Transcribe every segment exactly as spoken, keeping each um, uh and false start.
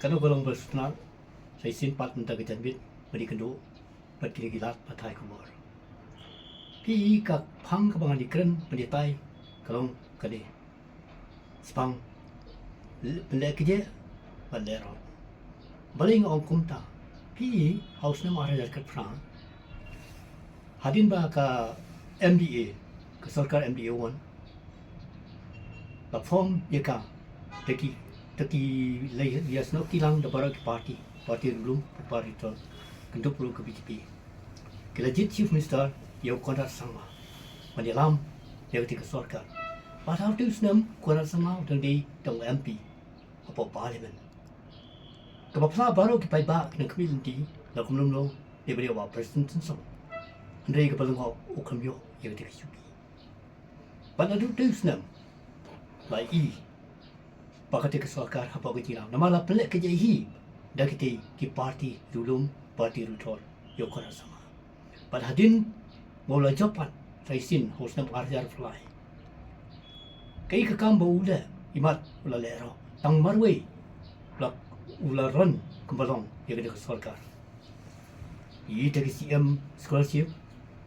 Kano ka long ba sutna sa shisien pat mynta ka janmiet ba dei kynduh bad kine ki lad pathai khubor. Phi i ka phang kaba ngan ïakren ban ïatai ka long kane. Spang pynleh kjeh bad leh rot. Balei nga ong kumta? Phi i ha u snem ar hajar khatphra hadien ba ka M D A, ka sorkar M D A one la form ïa ka, te ki te ki lei ïa snoh ki lang da baroh ki party, party ruh lum, party ruh kynthup ruh ka B J P. Ki la jied Chief Minister ïa u Conrad Sangma ban ïalam ïa kata ka sorkar. Bad ha utu u snem u Conrad Sangma u dang dei tang u M P hapoh Parliament. Kaba phla baroh ki paidbah ki nang khmih lynti la kumno kumno dei ba dei u Bah Prestone Tynsong. Hynrei kaba lyngngoh u kham ïoh ïa kata ka shuki. Bad naduh utu u snem la i ba kata ka sorkar hapoh ka jingïalam namar la pynleh kjeh hi da kitei ki party ruh lum, party ruh thor ïa u Conrad Sangma. Bad hadien ba u la jop pat sa shisien ha u snem ar hajar arphew lai, kaei ka kam ba u leh? Imat u la leh rot, tang marwei u la, u la run kumba long ïa kata ka sorkar. Ngi ïohi ïa ki C M scholarship,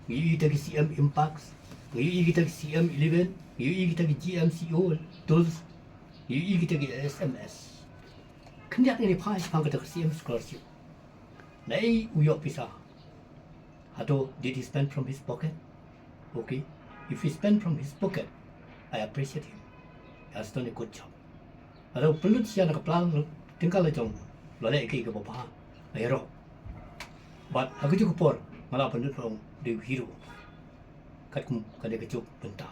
ngi ïohi ïa ki C M Impacts, ngi ïohi ïa ki C M eleven, ngi ïohi ïa ki G M C O tools, ngi ïohi ïa ki S M S. Khyndiat ngin ïa phai shaphang kata ka C M scholarship. Naei u ïoh pisa? Hato did he spend from his pocket? Okay, if he spend from his pocket, I appreciate him. He has done a good job. Lada u pynlut sha na ka pla tyngka la jong, la leh kaei kaba bha, nga ïaroh. Bad ha kajuh ka por nga la pynlut ong u dei u hero. Katkum kane ka juk bynta.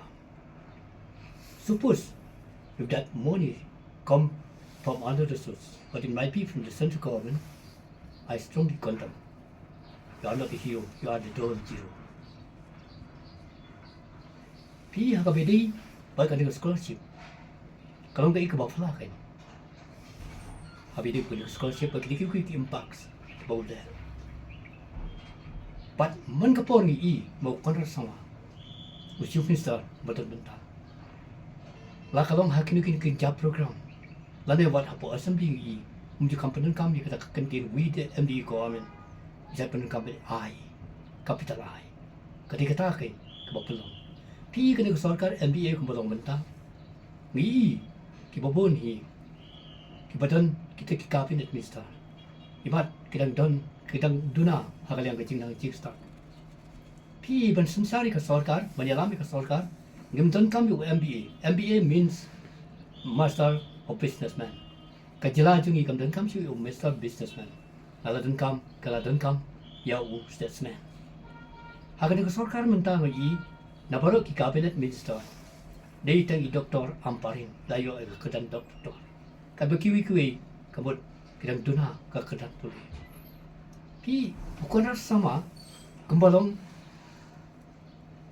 Suppose if that money come from another source, but it might be from the central government, I strongly condemn. You are not a hero, you are the double zero. Phi ha kaba ïadei bad kane ka scholarship, ka long kaei kaba phla kein? Haba ïadei bad kane ka scholarship bad kine kiwei ki impacts ba u leh. Bad man ka por ngi i ba u Conrad Sangma, u Chief Minister ba don mynta, la ka long ha kino kino ki jait program, lane wat hapoh Assembly ngi i um ju kham pyndonkam ïa kata ka kyntien We the M D A Government, jait pyndonkam ïa I, capital I. Ka dei kata kein kaba pynlong. Phi i kane ka sorkar M D A kumba long mynta, ngi i kiba bun hi kiba don kita ki cabinet minister, imat ki dang don, ki dang duna ha ka liang ka jingnang jingstad. Phi i ban synshar ïa ka sorkar, ban ïalam ïa ka sorkar, ngim donkam ïa u M B A. M B A means Master of Businessman. Ka jylla jong ngi kam donkam shuh ïa u Mister Businessman. Ka la donkam, ka la donkam ïa u statesman. Ha kane ka sorkar mynta ngi i na baroh ki cabinet minister, dei tang i Doctor Ampareen la ïoh ïa ka kyrdan doctor. Katba kiwei kiwei ka mut ki dang duna ka kyrdan pule. Phi, u Conrad Sangma kumba long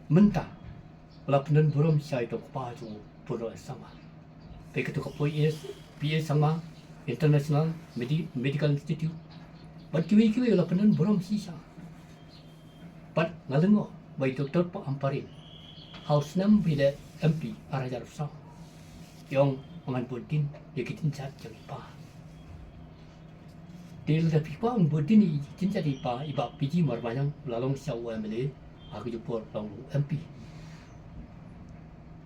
mynta u la pyndon burom sha i tong kpa jong u, Puro S Sangma. Phi, kato ka P S, P S Sangma International Medi-, Medical Institute. Bad kiwei kiwei u la pyndon burom shisha. Bad nga lyngngoh ba i Doctor Ampareen ha u snem ba i leh M P ar hajar arphew saw, i ong ba ngan bud dien ïa ki jynjar jong i pa. Te lada phi kwah ban bud dien ïa ki jynjar jong i pa, i Bah P G Mawrmajang u la long shisha u M L A, ha kajuh ka por u long u M P.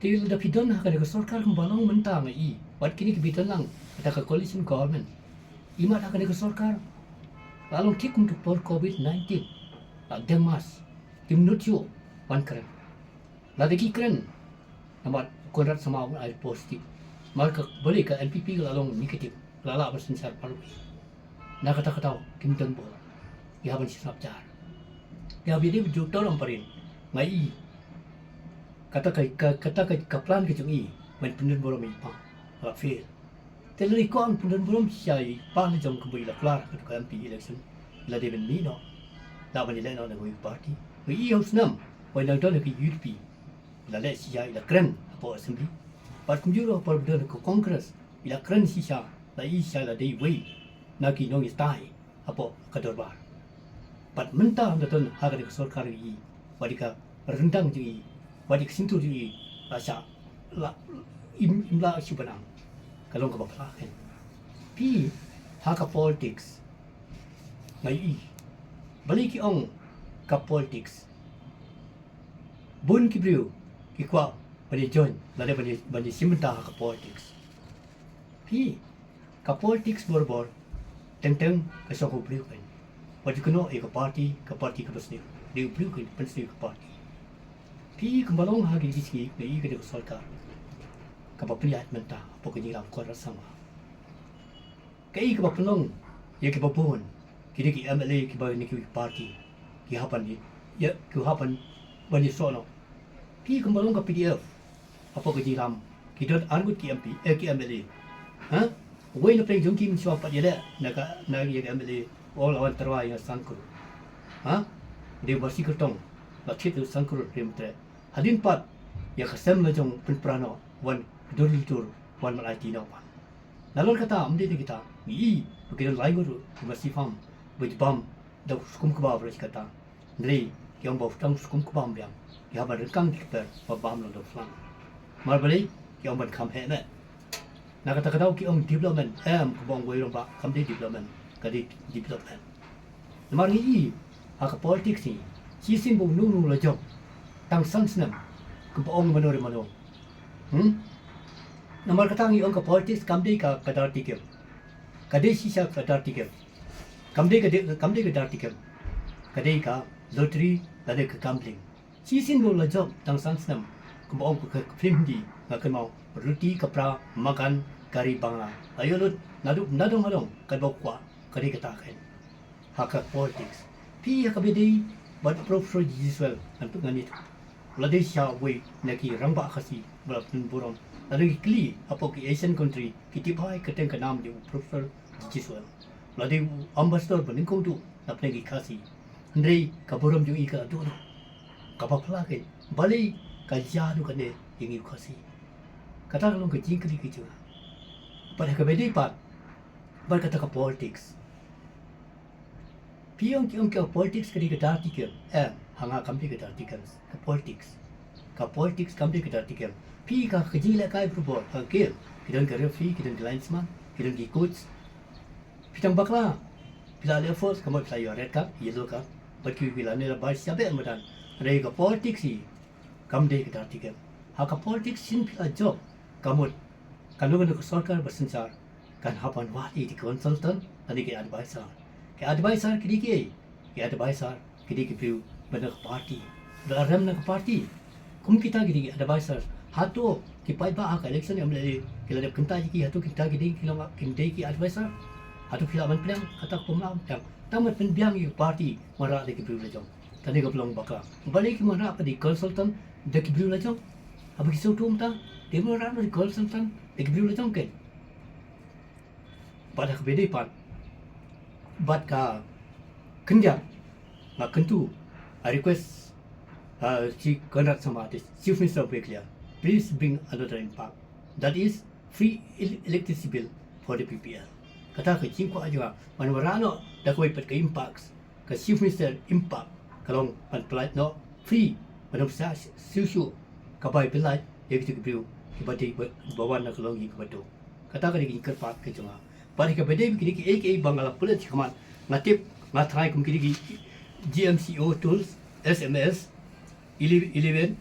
Te lada phi don ha kane ka sorkar kumba long mynta ngi i, wat kine kiba don lang, kata ka coalition government, imat ha kane ka sorkar la long thik kum tu por covid nineteen, la deng mask, kim nud shuh ban kren. Lada ki kren, namar u Conrad Sangma u ai positive. Namar ka, balei ka N P P ka la long negative, la lah ban synshar baroh. Na kata ka daw kim don bor, ki hap ban shisha jar. Ïa ba ïadei bad u Doctor Ampareen, nga i kata ka, ka, kata ka, ka plan ka jong i ban pyndon burom ïa i pa, la fail. Te lada i kwah ban pyndon burom sha i pa la jong kumba i la kular ha kato ka M P election, i la dei ban mih noh, lah ban ïaleh noh na kawei ka party. Ngi i ha u snem ba i dang don ha ka U D P, i la leh shisha, i la kren hapoh Assembly. Bad kumjuh ruh ha por ba i don ha ka Congress, i la kren shisha, la i shisha i la dei iwei na ki nongïatai hapoh ka dorbar. Bad mynta ynda don ha kane ka sorkar ngi i, wat ïa ka ryndang jong i, wat ïa ka shyntur jong i, la shah, la, im, im lah shuh ban ang. Ka long kaba phla kein. Phi, Ha ka politics, nga ïohi, balei ki ong ka politics, bun ki briew ki kwah ban ïa join lane ban ïa, ban ïa shim bynta ha ka politics. Phi, ka politics barabor teng teng ka shong ha u briew kein. Wat ju kynnoh ïa ka party, ka party kaba sniew, dei u briew kein ban pynsniew ïa ka party. Phi, kumba long ha kine ki sngi nga ïohi ka dei ka sorkar kaba pynïaid mynta hapoh ka jingïalam Conrad Sangma. Kaei kaba pynlong ïa kiba bun, ki dei ki M L A kiba na kiwei ki party, ki hap ban ïa, ki hap ban ïasoh noh. Phi, kumba long ka P D F hapoh ka jingïalam, ki don arngut ki M P, eh, ki M L A. Ha? Uwei na pdeng jong ki mynshuwa pat ïaleh na ka, na ïa ka M L A, u la wan tyrwa ïa san klur. Ha? Dei u Mercy Kyrtong la thied da u Sangkur Rymtreh. Hadien pat ïa ka sem la jong pynpra noh, wan dur dur, wan ban aiti noh pat. Nalor kata, ym dei tang kita, ngi ïohi ba ki don lai ngut ruh ki masi pham ba ju bam da u skum kba ba la shi katta. Hynrei ki ong ba tang u skum kba ym biang, ki hap ban ryngkang ki kper ba bam long da u slang. Namar balei? Ki ong ban kham heh meh. Na kata ka daw ki ong development, em, kaba ong uwei u rangbah, kam dei development, ka dei development. Namar ngi ïohi ha ka politics hi, shisien ba uno uno u la jop tang san snem, kaba ong mano re mano. Hmm? Namar kata ngi ong ka politics kam dei ka, ka dar tiket. Ka dei shisha ka dar tiket. Kam dei ka dei, kam dei ka dar tiket. Ka dei ka lottery lane ka gambling. Shisien ba u la jop tang san snem, kumba ong ka, ka film Hindi, nga kynmaw, roti, kapra, makan, kari, bangla. Aïu lut, naduh nadong nadong katba u kwah, ka dei kata kein. Ha ka politics, phi, ha kaba ïadei bad Professor G G Swell, ngan pynngeit, u la dei shisha uwei na ki rangbah Khasi ba la pynburom. Lada ngi kylli hapoh ki Asian country, ki tip bha ïa ka kyrteng ka nam jong u Professor G G Swell. U la dei u ambassador ba nyngkong duh na pdeng ki Khasi. Hynrei ka burom jong i ka la duh noh. Kaba phylla kein, balei ka jia duh kane ïa ngi u Khasi? Kata ka long ka jingkylli ka jong nga. Bad ha kaba ïadei pat bad kata ka politics, phi, ong ki ong ka politics ka dei ka dirty game. Em, ha nga kam dei ka dirty game ka politics. Ka politics kam dei ka dirty game. Phi, ka, ka jinglehkai barabor ha ka game, ki don ka referee, ki don ka linesman, ki don ki coach. Phi tang bakla, phi la leh foul, ka mut phi la ïoh red card, yellow card, bad kiwei kiwei lane la bai sha beh madan. Hynrei ka politics hi kam dei ka dirty game. Ha ka politics shisien phi la jop, ka mut kan long kano ka sorkar ba synshar, kan hap ban wad ïa ki consultant lane ki advisor. Ki advisor ki dei kiei? Ki advisor ki dei ki briew ba na ka party, ba la rem na ka party. Kum kita ki dei ki advisor. Hato ki paidbah ha ka election M L A ki la dep kyntait ïa ki, hato kita ki dei ki long, ki dei ki advisor? Hato phi lah ban pdiang? Kata ka pynlong pdiang. Tang ban pynbiang ïa ka party wanrah da ki briew la jong. Kane ka long bakla. Balei ki wanrah pat da ki consultant da ki briew la jong? Haba ki sngewthuh mynta, dei ban wanrah da ki consultant da ki briew la jong kein. Bad ha kaba ïadei pat bad ka khyndiat, nga kyntu, I request, uh, Shri Conrad Sangma, the Chief Minister of Meghalaya, please bring another INPACT, that is free el-, electricity bill for the P P L. Kata ka jingkwah jong nga, ban wanrah noh da kawei pat ka INPACT, ka Chief Minister INPACT, ka long ban pynlait noh free, ban ym pynshah shuh shuh ka bai pynlait ïa kito ki briew kiba dei ba, ba wan na ka longïing kaba duk. Kata ka dei ka jingkyrpad ka jong nga. Bad ha kaba ïadei bad kine kiei kiei ba nga la pule shakhmat, nga tip, nga tharai kum kine ki G M C O tools, S M S, ele-, eleven,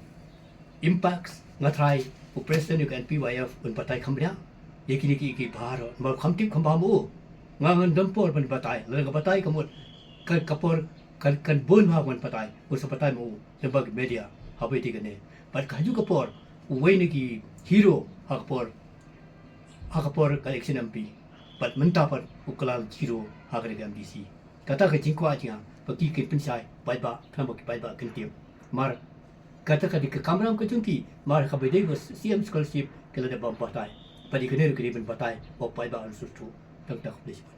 INPACT, nga tharai u president u N P Y F un batai kham bniah ïa kine kiei kiei baroh. Namar kham tip kham bam u. Nga ngan don por ban batai, lada nga batai ka mut ka, ka por kan, kan bun bha ban batai, u sa batai ma u lyngba ki media. Haba ïadei kane, bad kajuh ka por uwei na ki hero ha ka por, ha ka por ka election M P, bad mynta pat u kylla zero ha kane ka M D C. Kata ka jingkwah jong nga ba ki kin pynshai paidbah, khnang ba ki paidbah kin tip. Namar kata ka dei ka kamram ka jong ki, namar kaba ïadei bad C M scholarship ki la dep bam batai. Bad ïa kane ruh ki dei ban batai ba u paidbah un sngewthuh. Tang kata, khublei shibun.